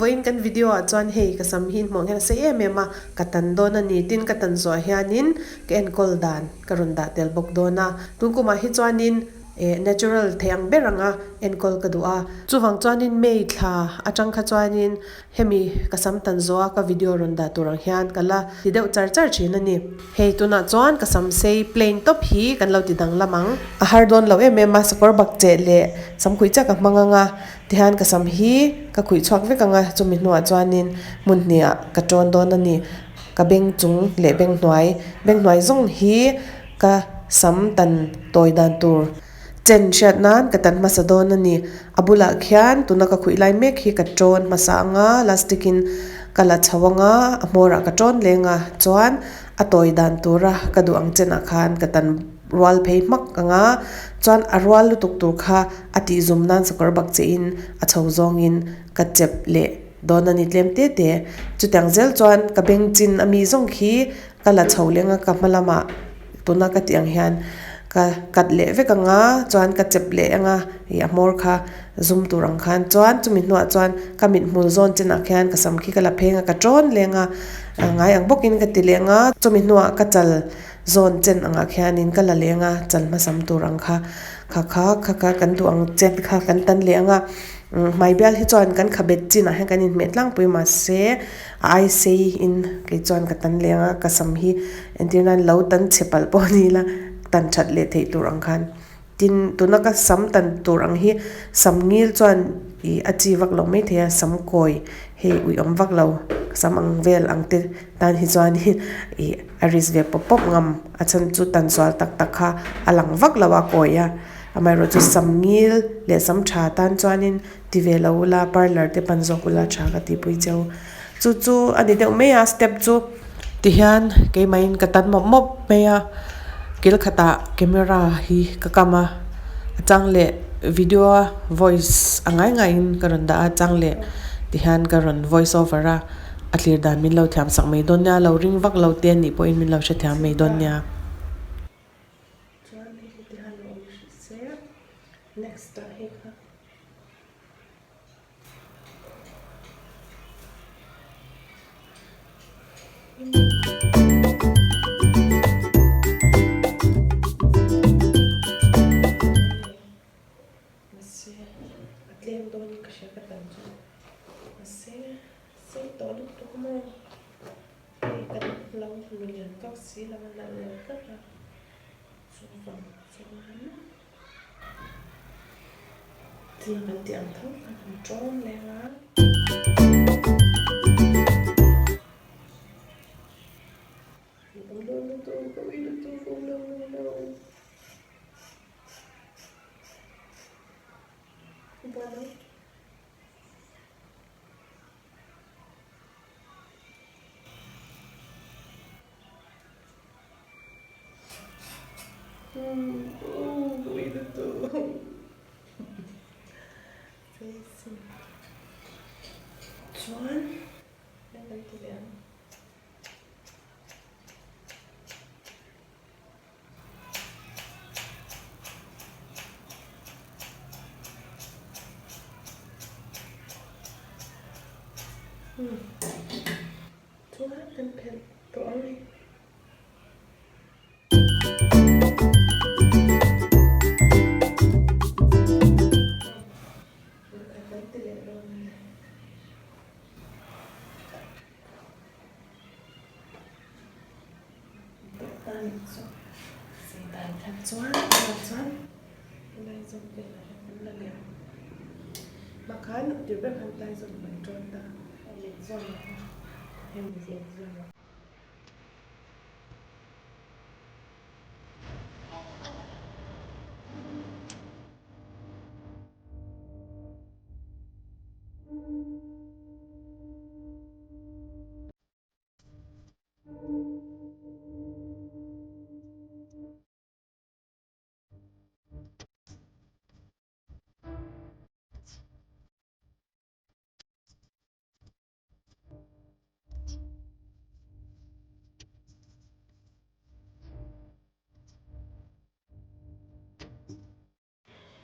Vawiin kan video ah chuan hei ka sam hi hmuh ang hian a sei em em a, ka tan dawn a ni. Tin ka tan zuah hianin ka enkawl dan ka rawn dah tel bawk dawn a. Tun kumah hi chuanin eh natural thei ang ber anga enkawl ka duh a. Chuvang chuanin May thla atang kha chuanin Hemi ka sam tan zawh a ka video rawn dah tur ang hian ka la ti deuh char char thin a ni. Hei tunah chuan ka sam sei plain tawp hi kan lo ti danglam ang. A har dawn lo em em a, sakawr bak cheh leh sam khuih chiah ka hmang ang a, tihian ka sam hi ka khuih chhuak vek ang a, chumi hnuah chuanin hmun hnih ah ka tawn dawn a ni. Ka beng chung leh beng hnuai, beng hnuai zawng hi ka sam tan tawi dan tur. Chen hriat nan ka tan hmasa dawn a ni. A bulah khian tuna ka khuih lai mek hi ka tawn hmasa ang a, lastic in ka la chho ang a, a hmawrah ka tawn leng a, chuan a tawi dan tura ka duh ang chenah khan ka tan rual phei hmak ang a, chuan a rual lutuk tur kha a tih zum nan sakawr bak che in a chho zawngin ka chep leh dawn a ni tlem te te. Chutiang zel chuan ka beng chin a mi zawng khi Ka la chho leng a, ka hma lamah tuna ka tih ang hian ka cut leh vek ang a, chuan ka chep leh ang a, ih a hmawr kha zum tur ang khan chuan chumi hnuah chuan ka mithmul zawn chinah khian ka sam khi ka la pheng a, ka tawn leng a, ngai ang bawkin ka ti leng a, chumi hnuah ka chal zawn chen angah khianin ka la leng a, chal hmasam tur ang kha kha kha kha kha kan duh ang chen kha kan tan leh ang a, hmai bial hi chuan kan khabet chinah hian kan inhmeh tlangpui mahse A ai sei in kei chuan ka tan leng a, ka sam hi entir nan lo tan chhe palh pawh ni ila tan that leh theih tur ang khan. Tin, tuna ka sam tan tur ang hi sam ngil chuan ih a chi vak lo mai thei a, sam kawi hei uih awm vak lo, sam ang vel ang te tan hi chuan ih a risk ve pawp pawp ngam a chhan chu tan sual tak tak kha a lang vak lo a kawi a, amaherawhchu chu sam ngil leh sam tha tan chuanin Ti ve lo ula, parlour te pan zawk ula tha ka tihpui cheu. Chu chu a ni deuh mai a, step chu. Tihian keimahin ka tan mawp mawp mai a, kil khatah camera hi ka kam a, a chang leh video a voice a ngai ngaiin ka rawn dah a, a chang leh tihian ka rawn voice over a, a thlir dan min lo thiam sak mai dawn nia, lo ring vak lo te a nih pawhin min lo hrethiam mai dawn nia. Chuan hei hi tihian lo awm hrih se next ah hei kha. Mahse a tlem dawn in ka hria ka tan chu mahse sei tawh lutuk maw hei kan lo hmu lian vak si lo a nalh lo tlat a chuvang chuan thil kan tih ang tho kha kan ṭawm leng a. Chuan kan ti leh ang. Chuan kan phelh tawh ang ni. Kan ti leh dawn a ni.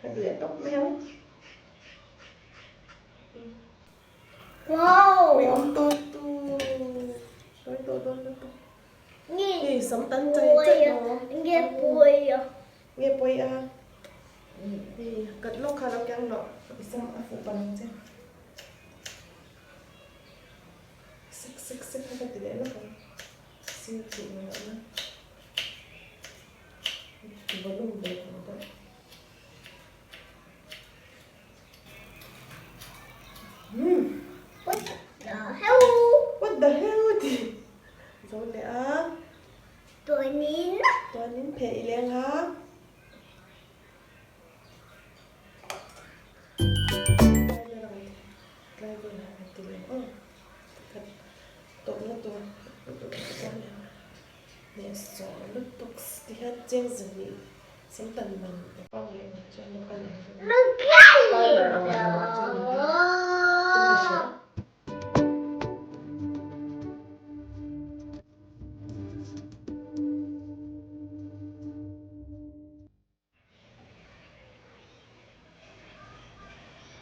Ka leh tawp mai ang. Wow! Ui awm tawh tu. Tawi tawh dawn lutuk. Nge sam tan chai chai maw? Nge pawi a. Nge pawi a. Hei kat lawk kha lo keng lawh. I sam a fuh palh ang che. Sek sek sek kha ka ti leh lawk ang. Sir tih mai loh nan. Volume ve tawh deuh. What the hell? What the hell ti zo leh a. Tuanin. Tuanin pheh i leng a. Tlai vel ah kan ti leh aw. Tawpna tur leh sawh lutuk ti hian cheng zahnih Samtan man pang leh ngawt chuan lo kal ang Farmer ang lo ah chuan in tum ka hria.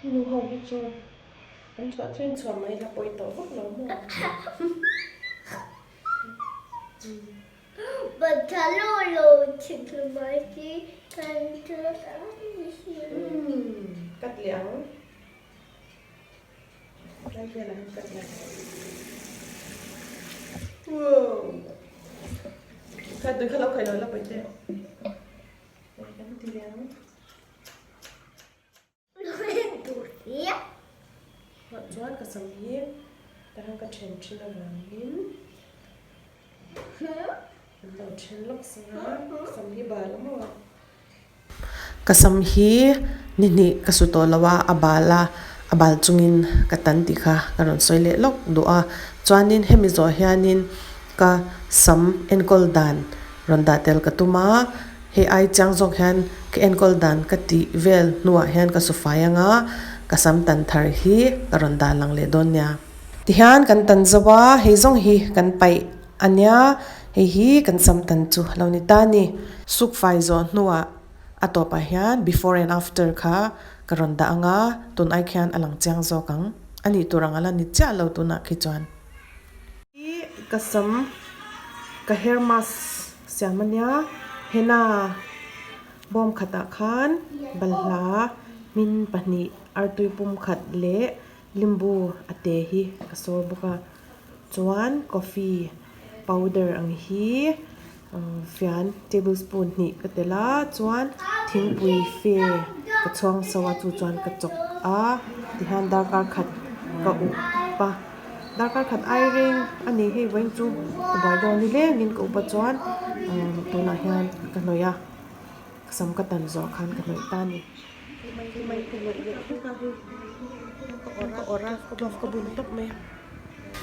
Nu ho hi chu an chhuah chuan chhuah mai la pawi tawh vak lo maw. Cut leh ang. Lai velah hian cut leh ang. Wow! Kha tui kha lo khai lo la pawi teh. Kan ti leh ang. Chuan ka sam hi tarang ka then thin avangin an lo then lawk sang a, sam hi bal a maw? Ka sam hi ni hnih ka su tawh lo a, a bal a, a bal chungin ka tan tih kha ka rawn sawi leh lawk duh a. Chuanin hemi zawh hianin ka sam enkawl dan rawn dah tel ka tum a. Hei ai chiang zawk hian ka enkawl dan ka tih vel hnuah hian ka sufai anga ka sam tan thar hi ka rawn dah lang leh dawn nia. Tihian kan tan zo a, hei zawng hi kan paih a nia, hei hi kan sam tan chu lo ni ta ni. Suk fai zawh hnuah a tawpah hian before and after kha ka rawn dah anga tun ai khian a lang chiang zawk ang. A nih tur ang a la ni chiah lo tunah khi chuan. Hi ka sam ka hair mask siam a nia henna bawm khatah khan balhla hmin pahnih artui pum khat leh limbu a te hi ka sawr bawk a chuan coffee powder ang hi fian table spoon hnih ka tel a chuan thingpui fe ka chhuang so a chu chuan ka chawk a tihian darkar khat ka up a darkar khat ai reng a ni hei vawiin chu ka buai dawn ni lengin ka up a chuan tunah hian ka hnawih a sam ka tan zawh khan ka hnawih ta a ni.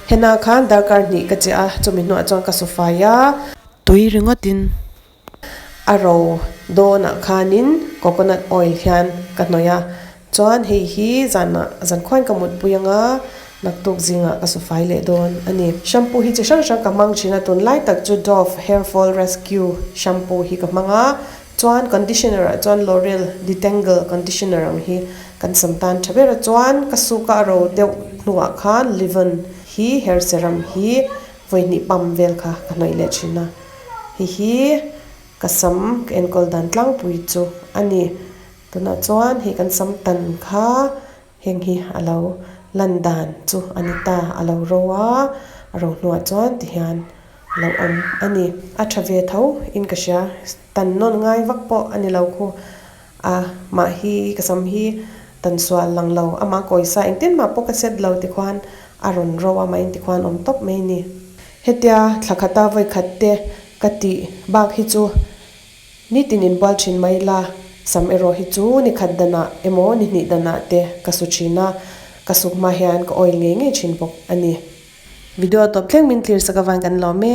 Hena khan darkar hnih ka che a, chumi hnuah chuan ka sawfai a. Tui ringawtin a ro dawnah khanin coconut oil hian ka hnawih a, chuan hei hi zanah zankhuain ka mutpui anga naktuk zingah ka sawfai leh dawn a ni. Shampoo hi chi hrang hrang ka hmang thin a, tunlai tak chu Dove hair fall rescue shampoo hi ka hmang a. Chuan conditioner ah chuan L'Oreal detangle conditioner ang hi kan sam tan tha ber a, chuan ka suk a ro deuh hnuah khan Livon hi hair serum hi vawi hnih pump vel kha ka hnawih leh thin a, hei hi ka sam ka enkawl dan tlangpui chu a ni. Tunah chuan hei kan sam tan kha heng hi a lo lan dan chu a ni ta, a lo ro a, a ro hnuah chuan tihian a lo awm a ni. A tha ve tho in ka hria, tan nawn ngai vak pawh a ni lo khu a, mah hi ka sam hi tan sual lang lo, amah kawisa engtin mah pawh ka set lo tikhuan a rawn ro a, mah in tikhuan awm tawp mai a ni. Hetia thla khata vawi khat te ka tih bak hi chu Nitin inbual thin mai la, sam erawh hi chu ni khat danah emaw ni hnih danah te ka su thin a, ka suk hma hian ka oil ngei ngei thin bawk a ni. Video tawp thleng min thlir sak avang kan lawm e.